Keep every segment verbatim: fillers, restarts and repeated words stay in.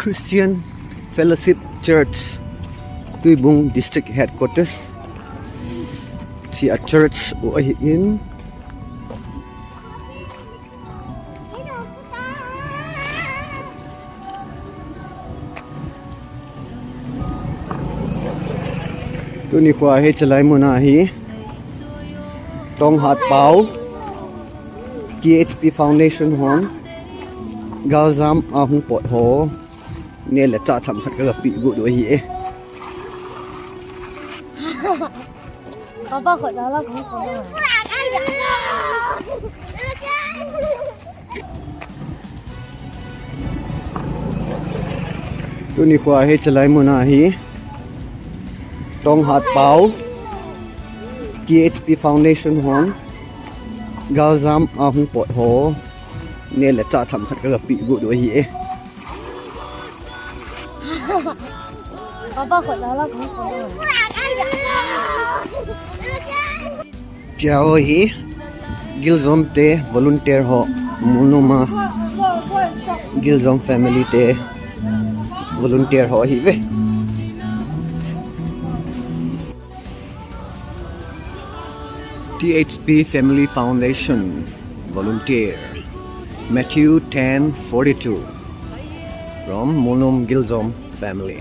Christian Fellowship Church, Tuibung District Headquarters. Hiche a church u ahin. Tuni khoa hi chalai muna hi Tonghat Pao T H P Foundation hon galjam ahung pot ho neh le chah themkhat kagape got u ahi e. Papa khut la la khut la. Tuni khoa hi chalai muna hi Tonghat Pao T H P Foundation hon galjam ahung pot ho neh le chah themkhat kagape got u ahi e. Papa khut la la khut la. Hiche ho hi Giljom te volunteer ho, Molnom a Giljom family te volunteer ho ahiuve. T H P Family Foundation volunteer Matthew ten forty-two from Molnom Giljom family.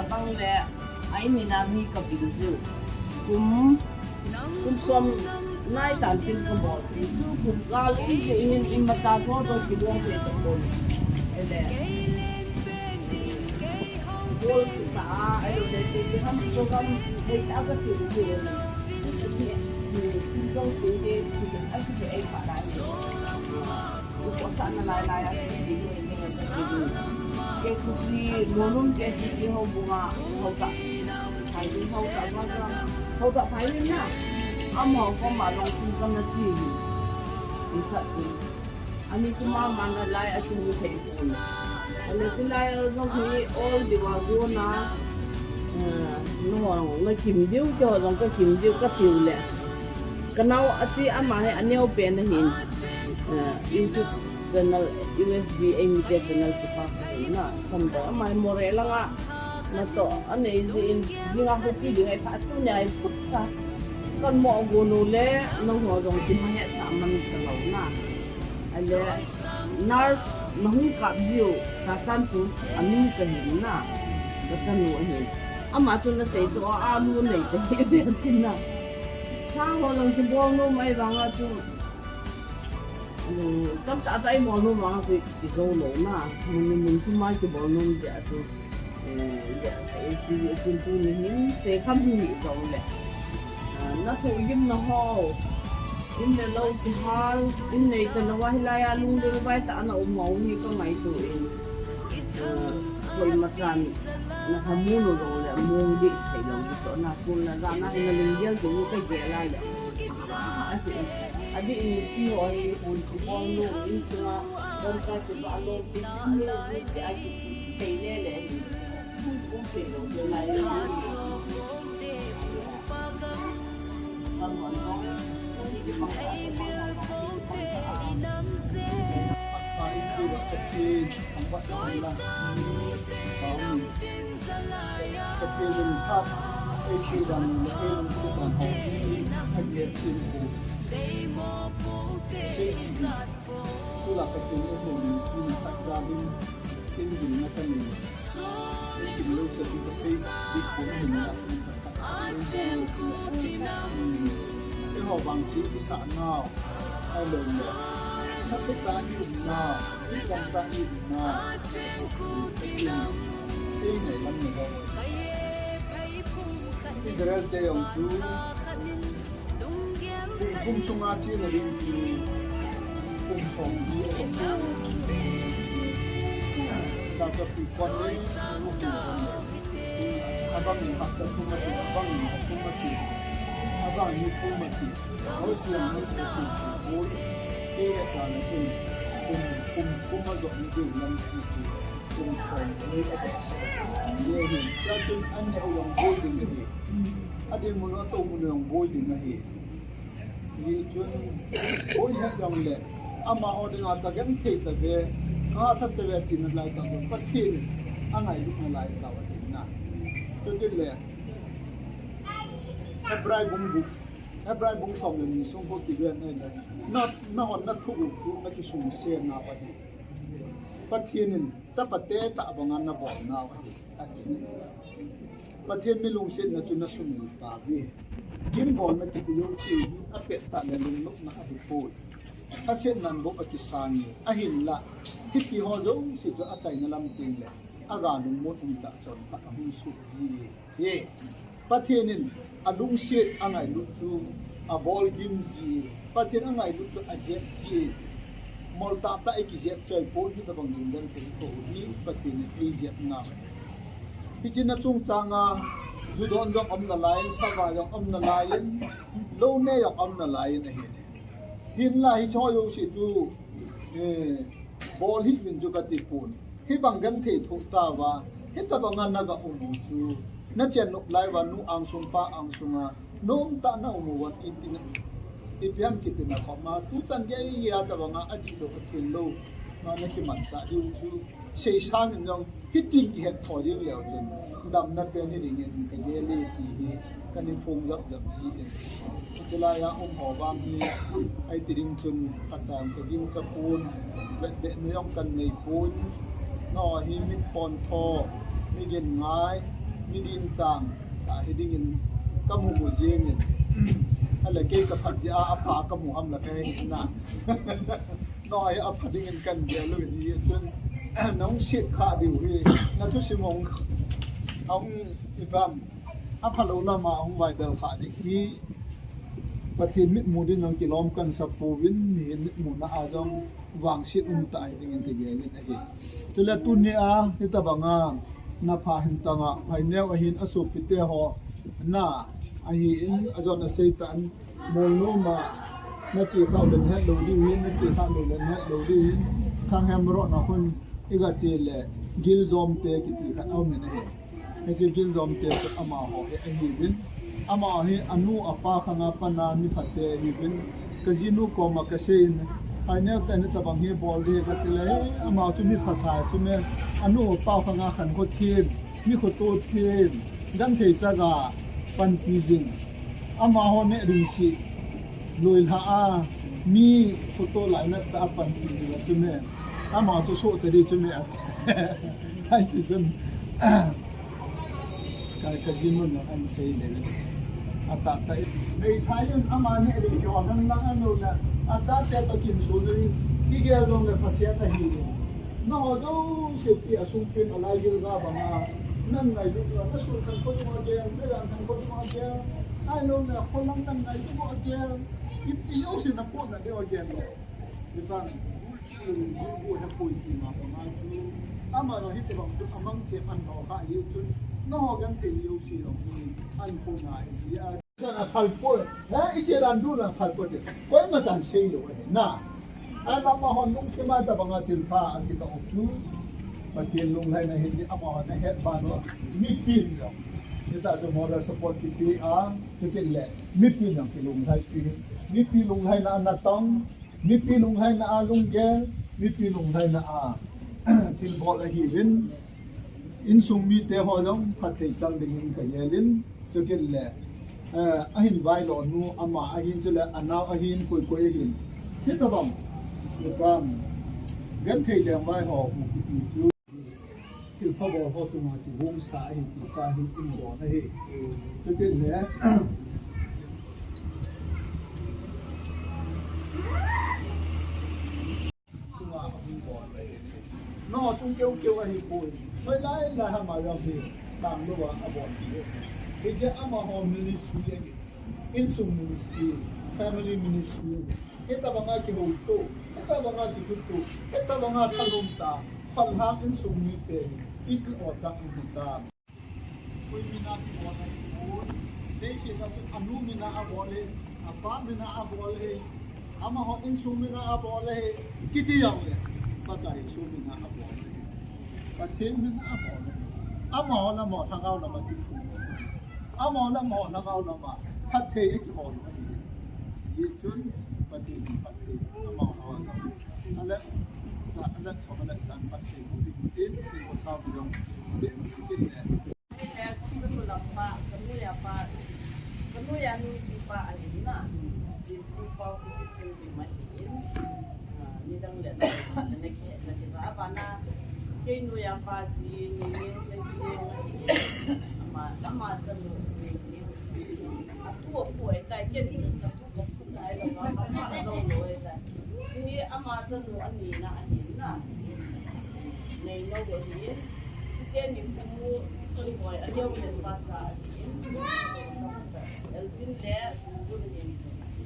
Abang le, a in a mi ka vil jiu. Kum, kum som nai tan tin ka bol. Kum gal um thei in imacha tho tho kibol thei ka bol. Ele. Bol kisa a, ahilou le, kei ham program, kei ta ka si jiu. Kum jong si de, kum a si de, ei pa da ni. K C C, Molnom K C C houbung a, houtah. Phailim houtah, houtah, houtah phailim na. Amaho koma jong kum kana chi hi. Ni khat hi. Ani kuma mana lai a tum thei pon. Ana chi lai a jong hi all the while go na. Eh, no, na kim diu, keiho jong ka kim diu, ka tiu le. Ka nao a chi ama hi a neo pen ahin, eh, YouTube channel, U S B eimi te channel kipa ka hin na, Samdoi ama hi Moreh langa, natoh a nei jin, jing a ho chi ding ahi phat tunia hi phutsa. Kan mo gon u le, nangho jong kimahet sa man ka lou na. Ahile, nurse na hung kap jiu, ka chan chu, a mi ka hin na, ka chanu ahin. Ama chu na sei chu, a, a nu nei ka hi ve tin na. Sa ho jong kibol nom ahi vang a chu, um, tamtah tah i bol nom vang a chu i jou lou na. Mun, mun thum a kibol nom jeh a chu. Eh, eh, ti, ti, tuni hin, sei kham hi hi jong le. Ah, na thoh gimna ho. In le lou kihal, in nei talou a hilai a lungdei vai tah a na um u hi ka ngaito in. Ah, koima chan na ha mu lou jong le, mu ding thei lou ding chu na sun na ja na hi na lunggel ding ka gel a le. Ah, a ti, a di in ti ho hi, hun ti bol nu, in sunga, don ka ti ba lo, ti, ti, ti, a ti, thei le le. Tula ka tin u hon, tin khat jal in, tin ding na ka ni. Tin lo sa tin ka sei, tin ko ni na. Tin ka khat. Tin ho bang si ki sa na. Ai lo na. Ka sei ta ni na. Ni kan ta ni na. Tin. Tin nei lam ni ho. Israel te jong chu. Kum sunga chena ding chu kum som hi a kum. Ka ka pi kon le, a bang ni hak ta kum a ti, a bang ni hak kum a ti. A Vang ni kum a ti, hausa lam ni kum ti, boi, ke a ta na kum, kum, kum, kum a jok ni kum lam ni kum, kum som, ni a jok. Ye hi, ya tun an ne u jong boi ding ahi. A ding mun a to mun jong boi ding ahi. Ni chun, boi ha jong le, amaho ding a ta genthei ta ve, ka sa ta ve ti na lai ta ve, Pathen a ngailut na lai ta ve ti na. Chuti le, Hebrai bung bu, Hebrai bung som le ni sung ho kiven ahi le. Na, nahon na thugup thu na kisungsetna u ahi. Pathen in chapate tah banga na bolna u ahi. Ati. Pathen mi lungsetna chu na sumil tauve. Gimbolna kiti jouse hi apet tah le lungnopna ahipoi. Lhasetnan bou akisang e. Ahinla, hiti ho jouse chu achaina lam teng le, aga lungmon um tah chun tah ahung sut ji e. He, Pathen in alungset angailut chu abol gim ji. Pathen angailut chu ajep ji. Mol tah tah a kijep choi pon, hitabang lunggel thei tho hi Pathen in eijepna. Hiche na chungchang a, ju don jong um nalai in, sava jong um nalai in, lou ne jong um nalai in ahi. Hinla hiche ho jouse chu, eh, bol hih uvin chu kati pon. Hibang genthei thoh tauva, hitabang a naga um u chu. Na chennop lai uva nu angsung pa angsunga, nom tah a na um uva ipi na, ipi ham kiti na khoma, tuchan geiya tabang a, adihlou, athenlou, na, na kimanchah diu chu. Seisang in jong, hitin kihet tho ding leu chun, damna pen hi dingin kagel e ti hi, kana phong jap jap ji in. Chulai a um ho vang hi, ahi ti ding chun, kachang kaging cha pon, vetbehna jong kanei pon, nangho hi mi pontho, mi gin ngai, mi dinchang, tah hi dingin kamu mu jing in. Ahile kei kaphat jeh a, apha kamu ham la kahe hih na. Nangho hi apha dingin kagel u ahi chun, nahung set kha diu hi, na thusim hung, hung ipi ham, aphalou lam a hung vaidel kha ding hi, Pathen mitmu din jong kilom kasa pouvin, mihem mitmuna a jong vangset um tah hi dingin kagel in ahi. Chule tuni a, hitabang a, na pha hin tang a, phaineo ahin asopite ho, na, ahin, ajon asei tan, Molnom a, na che khah u le na het lou diu hin, na che khah lou le na het lou diu hin, Thanghem road na khun, iga che le, Giljom te kiti khat aum in ahi. Hiche Giljom te chu amaho hi ahiuvin. Amaho hi anu apa khang a pan a mi phate ahiuvin. Kajinu koma kasei in, phaineo tah in hitabang hi bol ding kati le, amaho chu mi phasa chu me, anu apa khang a khankho them, mi khoto them, genthei chaga panpi jing. Amaho neh ding si, loi lha a, mi khoto lainat tah a panpi jing a chu me. Amaho chu sohcha ding chu me a. Ahi ti chun. Ka, kajinu in ana sei le. Atah tah in. Meithai in ama neh ding kihon lang lang ahilouleh, achate toh kisun ding, kigel dong le phasia ta hi. Nangho jouse ti asung pin alai gil ga banga, na ngailut uva, na sun khankho ding uva gel, na jan khankho ding uva gel, ahilouleh kholang na ngailut uva gel, ipi jouse na pona ding uva gel. Iban, gul chu, gul gul na poi ti ma banga chu, ama jong hitabang chu amang che man ho kha hi chun, nangho genthei jouse jong an pona hi a. Chan aphal poi. Ha, iche dan dun aphal poi. Koima chan sei lou ahi na. Alam a hon lungthim a tabang a thilpha akitoh u chu, Pathen lunglhaina ahi ti amahon ahet ban uva. Mipin jong, hitia chu moral support kiti a, chukit le, mipin jong kilunglhai pi. Mipi lunglhaina a natong, mipi lunglhaina a lunggel, mipi lunglhaina a thilbol ahiuvin. Insung mite ho jong phatthei chang dingin kagel in, chukit le, eh, ahin vailou nu ama ahin, chule anao ahin, koi koi ahin. Hitabang, iban, genthei lengvai ho, u kiti chu, thilpha bol ho chunga kigongsa ahi ti pa hi in don ahi. Chukit le, chunga ahung bol ahi. Nangho chung keu keu ahipoi. Hoilai lai ham a jong hi, tanglouva abol ahi. Hiche amaho ministry ahi. Insung ministry, family ministry ahi. Hitabanga kihouto, hitabanga kithuto, hitabanga thanom ta, kholhang insung mite hi, iti o chang ihi ta. Koi mina kibol ahipoi, Leiset a chu anu mina abol e, apa mina abol e, amaho insung mina abol e, kiti jongle, Pakai insung mina abol e, Pathen mina abol e. Amaho le amaho lhagao lama kiphong, amaho le amaho lhagao lama phatthei akihol ahi. Hijeh chun Pathen in phatthei amaho lama, alet, sa, alet, som, alet, jan phatthei boh ding tin, tin ko sa bu jong, tin, tin le. Ahile, kanu lampa, kanu yapa, kanu yanu sipa ahin na. Jin pu pa ku ki pu bi ma hin. Ah, nidang le na, na ki, na ki ba, abana, kei nu yapa si, ni, ni, na ki, na ki. Ama, ama chanu, ni, ni. Apu, apu, ai, tai, ken, apu, apu, ai, lo, ma, ma, ma, lo, lo, ai, tai. Hi ama chanu ani na ahin na. Nei lou ahin. Chuteni pu Thangoi aleo len pa cha ahin. Elvin le Gun hin.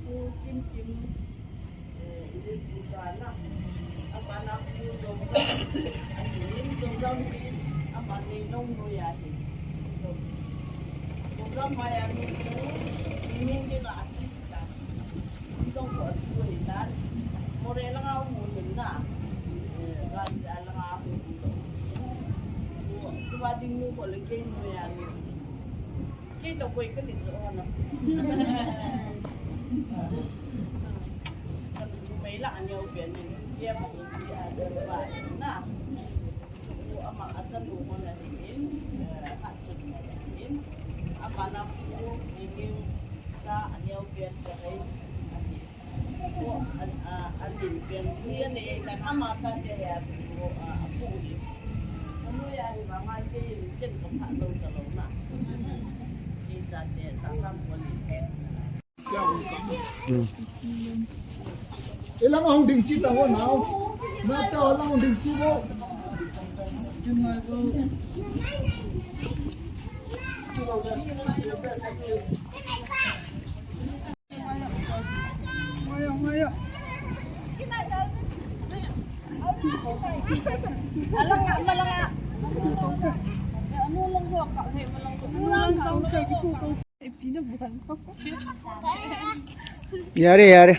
Pu Kim Kim, eh, Pu cha na. Abana pu Jongzam ahin. Jongzam hi ama nei lou noiya ahin. Jongzam maiya nu pu. Ni ni na ahin. Jong ko tu hi dan. Moreh langa um un na. Eh, Ganja langa um un. Ko, chua ding nu ko le kei noiya ni. Kei to koi ka ni to na. Ka numei la aneo pen ni. Ye ma ni si a de ba na. Pu ama achanu mona ahin, eh, achanu mona ahin. Ama na pu, eh, cha aneo pen cha hei ahin. Pu, a, a, alim pen si ane, eh, ama chate ya pu, a, apu hi. Anu ya hi ba ma ke ken ko pha lo ta lo na. Ke chate, cha cha ko ni pen. Ilang ahung ding chi ta ho nao. Na ta lang ahung ding chi bo. Alang, malang. Anu lang ho ka, he malang. Anu lang ho ka. Yare, yare.